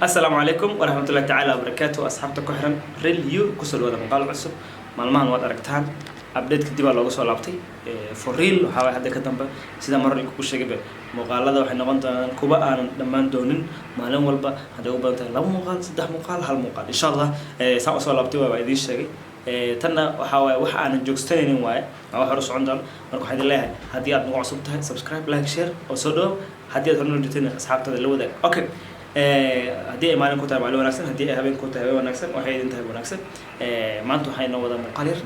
Asalaamu calaykum waraxmatullahi tacaala wabarakaatu. Asxaabta ku xiran Real You, kusoo dhawaada muuqaal cusub. Maalmahan waad aragtaan, update kadib aa looga soo laabtay. For real, waxaa waay hadda ka dambe, sida marar ku sheegayba, muuqaalada waxay noqon doonaan kuwa aanan dhammaan doonin. Maalin walba hadday u badan tahay laba muuqaal, saddex muuqaal, hal muuqaal, insha Allah. Saan usoo laabtay waa idiin sheegay. Tanna waxaa waaye wax aanan joogsanaynin waaye, waa wax hore socon doono. Marka waxaan idin leeyahay, haddii aad nagu cusub tahay, subscribe, like, share oo soo dhawo. Haddii aad hore noo joogtayna, asxaabtada la wadaag. Okay, haddii ay maalin ku tahay, maalin wanaagsan. Haddii ay habeen ku tahay, habeen wanaagsan. Waxay idin tahay wanaagsan. Maanta waxaa inoo wadaa muuqaal yar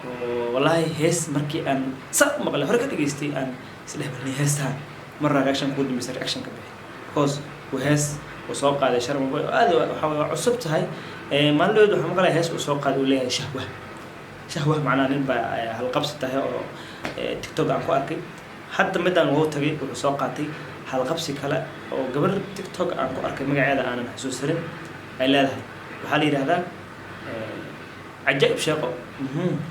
oo wallaahi hees markii aan sa u maqlay, hore ka dhageystay, aan isdhex balnay heestaan marna reaction kugu dambaysa, reaction ka bixi, because uu hees uu soo qaaday Sharma Boy oo aad waxaa waa cusub tahay. Maalin dhaweed waxaan maqlaya hees uu soo qaaday uu leeyahay shahwa shahwa, macnaha nin baa halqabsi tahay oo TikTok aan ku arkay. Hadda midaan ugu tagay, wuxuu soo qaatay halqabsi kale oo gabar TikTok aan ku arkay, magaceeda aanan xasuusanin, ay leedahay. Waxaa la yidhahdaa Cajaa'ib Sheeqo.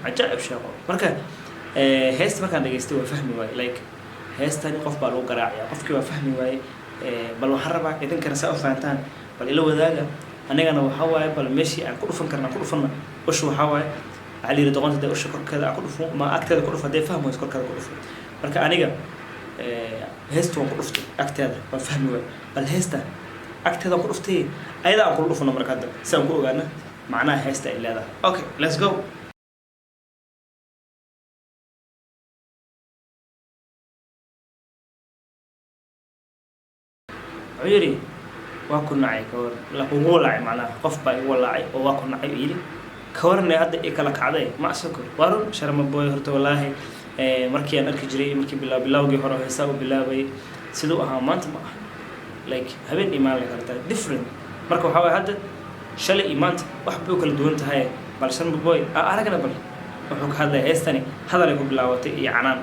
Cajaa'ib Sheeqo. Marka heesta markaan dhageystay waa fahmi waaye, like heestani qof baa lagu garaacaya, qofkii waa fahmi waaye. Bal waxaan rabaa idinkana saa u fahantaan, bal ila wadaaga. Anigana waxaa waaye bal meeshii aan ku dhufan karna aan ku dhufanna ushu. Waxaa waaye, waxaa la yidhi doqonta dee usha korkeeda aan ku dhufo ma agteeda ku dhufo, haddee fahmi wayso korkeeda ku dhufo. Marka aniga heesta waan ku dhuftay agteeda, waan fahmi waaye. Bal heesta agteeda waan ku dhuftay, ayada aan kula dhufano. Marka hadda si aan ku ogaana macnaha heesta ay leedahay. Okay, let's go. Wuxuu yidhi waa ku nacay, kawar la kugu walaacay, macnaha qof baa igu walaacay oo waa ku nacay uu yidhi. Kawarne hadda i kala kacday ma sokor. Waa run, Sharma Boy horta wallaahi markii aan arki jiray, markii bilowgii hore heesaa u bilaabay, siduu ahaa maanta ma aha. Like habeen iyo maalin kala tahay, different. Marka waxaa waye hadda shalay iyo maanta wax bay u kala duwan tahay. Bal Sharma Boy aa aragna, bal wuxuu ka hadlaya heestani. Hadalay ku bilaabatay iyo canaan.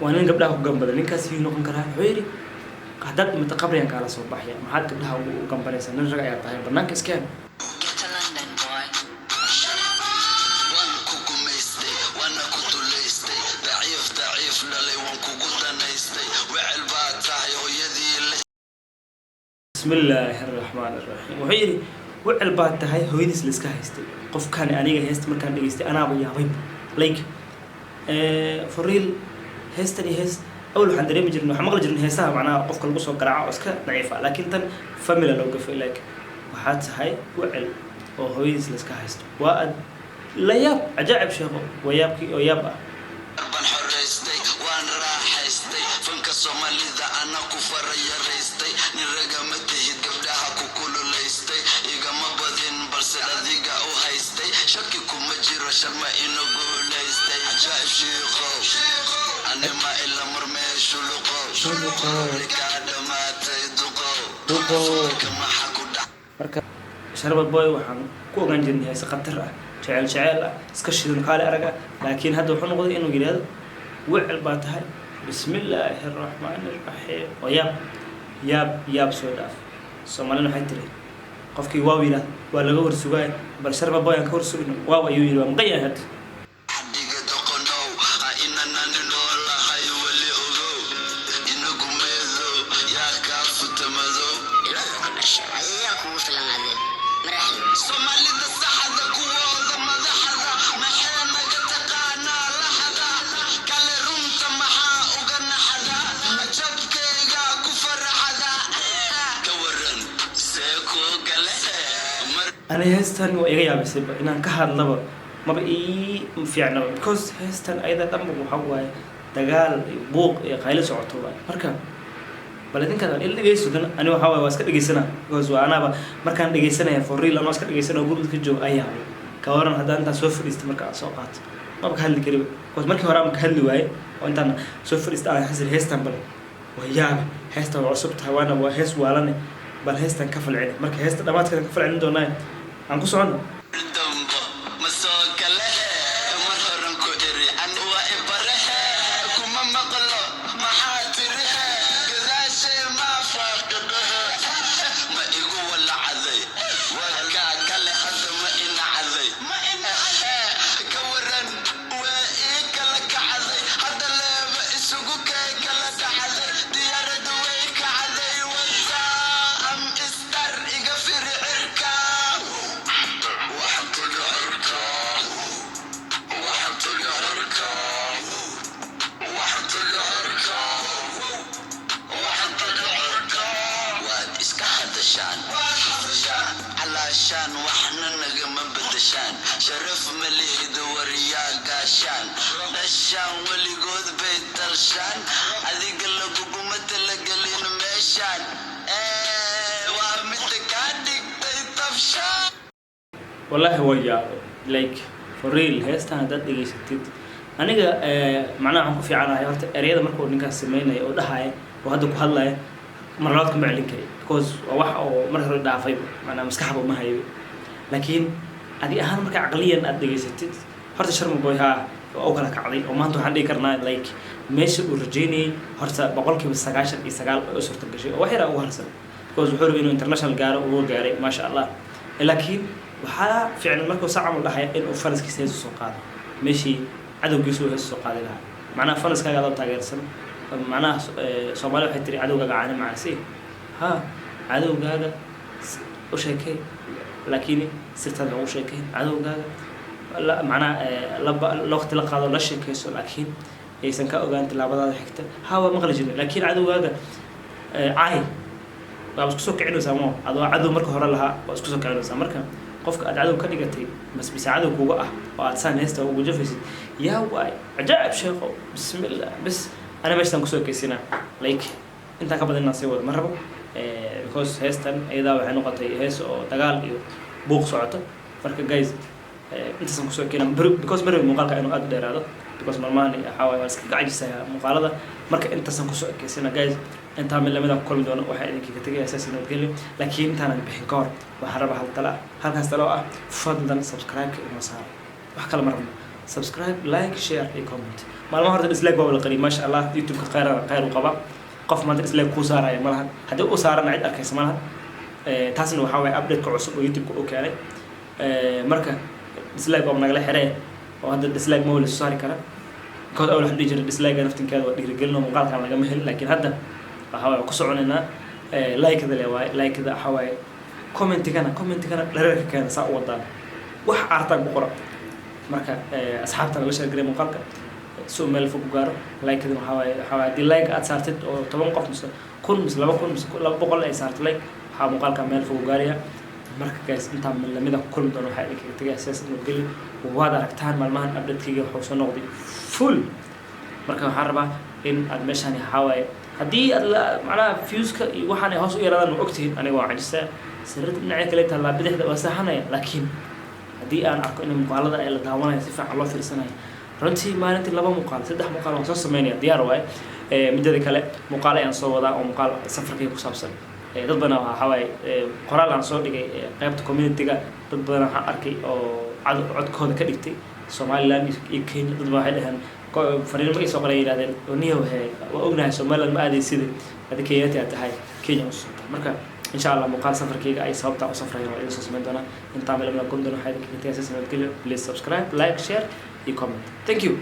Waa nin gabdhaha ku gambada, ninkaas yuu noqon karaa. Wuxuu yidhi haddaad dhimato qabrigan kaala soo baxaya. Maxaad gabdhaha ugu gambanaysaa? Nin rag ayaa tahay, banaanka iskeen. Get to London, boy. Waan ku gumaystay, waana ku dulaystay, daciif daciif dhalay, waan kugu danaystay, wecel baa tahay hooyadii la Bismi illaahi araxmaan araxiim. Wuxuu yidhi wicil baa tahay hooyadiis la iska haystay. Qofkani aniga heesta markaan dhegeystay anaaba yaabay, like for real, heestani hees awal waxaan dareemi jirnay, waxaan maqli jirnay heesaha macnaha qofka lagu soo garaaco oo iska daciifa, laakiin tan family loo gafay. Like waxaa tahay wicil oo hooyadiis la iska haysto. Waa ad la yaab, cajaa'ib sheeko, waa yaabkii oo yaab ah. Baan xoraystay, waan raaxaystay, fanka Soomaalida ana ku farayaraystay, nin ragama tihid, gabdhaha ku kululaystay, igama badin balse adiga u haystay, shaki kuma jiro Sharma inu guulaystay. Cajaa'ib shiiqow, anima ila murmee shuluqow, kaa dhammaatay duqow. Duqow. Marka maxaa ku dhac? Marka Sharma Boy waxaan ku ogaan jirnay heese khatar ah, jecel jecel ah, iska shidan, kaali arag ah, laakiin hadda wuxuu noqday inuu yidhaahdo wicil baa tahay. Bismi illaahi araxmaani araxiim. Waa yaab, yaab, yaab soo dhaaf. Soomaalina waxay tiri qofkii waaw yidhaahdo waa laga warsugaaya. Bal Sharma Boy aan ka warsugno. Waaw ayuu yidhi, waa maqan yahay hadda. Dhiga doqonow, ha inanani noolahay weli ogow, inagu meedow yaa kaa futamadow. Dhibada ku dhashay adigaa kugu filan adee maraxda. Soomaalida saxda, kuwooda madaxda maxee naga taqaanaa laxda kale? Runta maxaa uga naxda? Jabkayga ku faraxda, ka waran see kuu gale mar? Ani heestan waa iga yaabisayba, inaan ka hadlaba maba ii fiicnaba, because heestan ayada dhanba waxaa waaye dagaal iyo buuq iyo qaylo socoto waaye. Marka bal idinkaan ila dhegeysto dan. Ani waxaa waaye waa iska dhegeysanaa, because waa anaaba markaan dhegeysanaya, for real, anoo iska dhegeysanaya guriga ka jooga ayaa yaabay. Ka waran haddaan intaan soo fadhiista marka aan soo qaato? Maba ka hadli kariba, because markii hore aan ka hadli waaye oo intaan soo fadhiista aan xasir heestan. Bal waa yaabe, heestan waa cusub tahay, waana waa hees waalane. Bal heestan ka falceli. Marka heesta dhamaadkeeda ka falcelin doonaa, aan ku socono. Dambo ma soo gale, mar horan ku iri an waa ibarehe, kuma maqlo maxaa tiri, gadaashay maa faaqidho. Ma lihid wariyaa gaashaan, dhashaan weligood bay talshaan. Adiga laguguma talagelin meeshaan. Waa midda kaa dhigtay tabshaan. Wallaahi waa yaabay, like for real. Heestan haddaad dhegaysatid, aniga macnaha waxaan ku fiicanahay horta ereyada marka uu ninkaas sameynaya oo dhahaya oo hadda ku hadlaya, mar labaad kuma celin kari, because waa wax oo mar hore dhaafay, macnaha maskaxba uma hayo. Laakiin adi ahaan marka caqliyan aad dhegaysatid, horta Sharma Boy haa, waa u kala kacday oo maanta waxaan dhihi karnaa like meesha uu rajeynayay horta 99% ay u suurta gashay oo wax yaraa ugu harsan, because wuxuu rabay inuu international gaaro, uu gaaray, maasha Allah. Laakiin waxaa fiicnan markuu saa camal dhahaya inuu fans-kiisa heesu soo qaado meeshii cadowgiisu uu heesu soo qaadi lahaa. Macnaha fans-kaaga adoo taageersan, macnaha Soomaali waxay tiri, "Cadowgaaga caana macaasi ha cadowgaaga u sheekay, laakiin sirtaada ugu sheekay cadowgaaga." Macnaha laba la waqti la qaado, la sheekayso, laakiin aysan ka ogaan tilaabadaada xigta. Ha, waa maqli jirin, laakiin cadowgaaga caay waa isku soo kicinaysaa mo adoo cadow marka hore lahaa waa isku soo kicinaysaa. Marka qofka aad cadow ka dhigatay bas bise cadow kuga ah oo aad saan heesta ugu jafaysid, yaa waay cajaa'ib sheekho, bismillah. Bas ana meeshaan kusoo ekeysinaa, like intaan ka badan inaan sii wado ma rabo, because heestan iyadaa waxay noqotay hees oo dagaal iyo buuq socoto. Marka guys, intaasaan kusoo ekeyna, because ma rabi muuqaalka inuu aad u dheeraado, because maalmahan waxaa waaye waan iska gacajisaya muuqaalada. Marka intaasaan kusoo ekeysina guys, intaa mid lamid aan ku kulmi doono, waxaa idinkaga tegaya saas, nabadgelyo. Laakiin intaanan bixin ka hor waxaan rabaa hal tala ah, halkaas talo ah: fadlan subscribe-ka inoo saaro. Wax kale ma rabno, subscribe, like, share iyo comment. Maalmaha horta dislike waa la qariyay, maasha Allah. YouTube-ka khayr khayr u qaba, qof maanta dislike kuu saaraya ma lahan, haddii u saarana cid arkaysa ma lahan. Taasna waxaa waaye update-ka cusub oo YouTube-ka uu keenay. Marka dislike waa nagala xiree oo hadda dislike ma wala soo saari kara, because awal waxaan dhihi jiray dislike naftinkeeda waa dhiirigelin oo muuqaalkan lagama helin. Laakiin hadda waxaa waaye ku soconaynaa like-da le waaye, like-da waxaa waaye, commentigana dhareerka keena, saa u wadaan wax aartaan ku qora. Marka asxaabta la share garay muuqaalka si uu meel fog u gaaro. Like-dan waxaa waaye haddii like aad saartid oo 10 qof mise 1000 mise 2000 mise 200 ay saarto like, waxaa muuqaalka meel fog u gaaraya. Marka guys, intaan lamida ku kulmi doono, waxaa idinkaga tegaya sidaas, nabadgelyo. Waad aragtaan maalmahan update-kayga wuxuu soo noqday full. Marka waxaan rabaa in aad meeshaan waxaa waaye haddii aad la macnaha views-ka iyo waxaan ay hoos u yaraadaan, ma ogtihiin aniga waa cajisaa, sariirta dhinaca kale taallaa, bidixda waa saaxanaya. Laakiin haddii aan arko in muuqaalada ay la daawanayo, si fiican loo fiirsanayo, runtii maalintii laba muuqaal, saddex muuqaal waan soo sameynaya, diyaar waaye. Midada kale muuqaal ayaan soo wadaa oo muuqaal safarkayga ku saabsan. Dad badan waxaa waaye qoraal aan soo dhigay qaybta community-ga, dad badan waxaan arkay oo codkooda ka dhigtay Somaliland iyo Kenya. Dad baa waxay dhaheen, fariin ma soo qoray, yidhahdeen, "Niyow he, waa ognahay Somaliland ma aaday, sida adi Kenyaati aad tahay, Kenya u socota." Marka insha Allah muuqaal safarkayga ay sababtaa u safrayan waa idin soo samayn doonaa. Intaa meel lamida kun doona, waxaa idinkaga tagay sidaas, nabadgelyo. Please subscribe, like, share iyo comment. Thank you.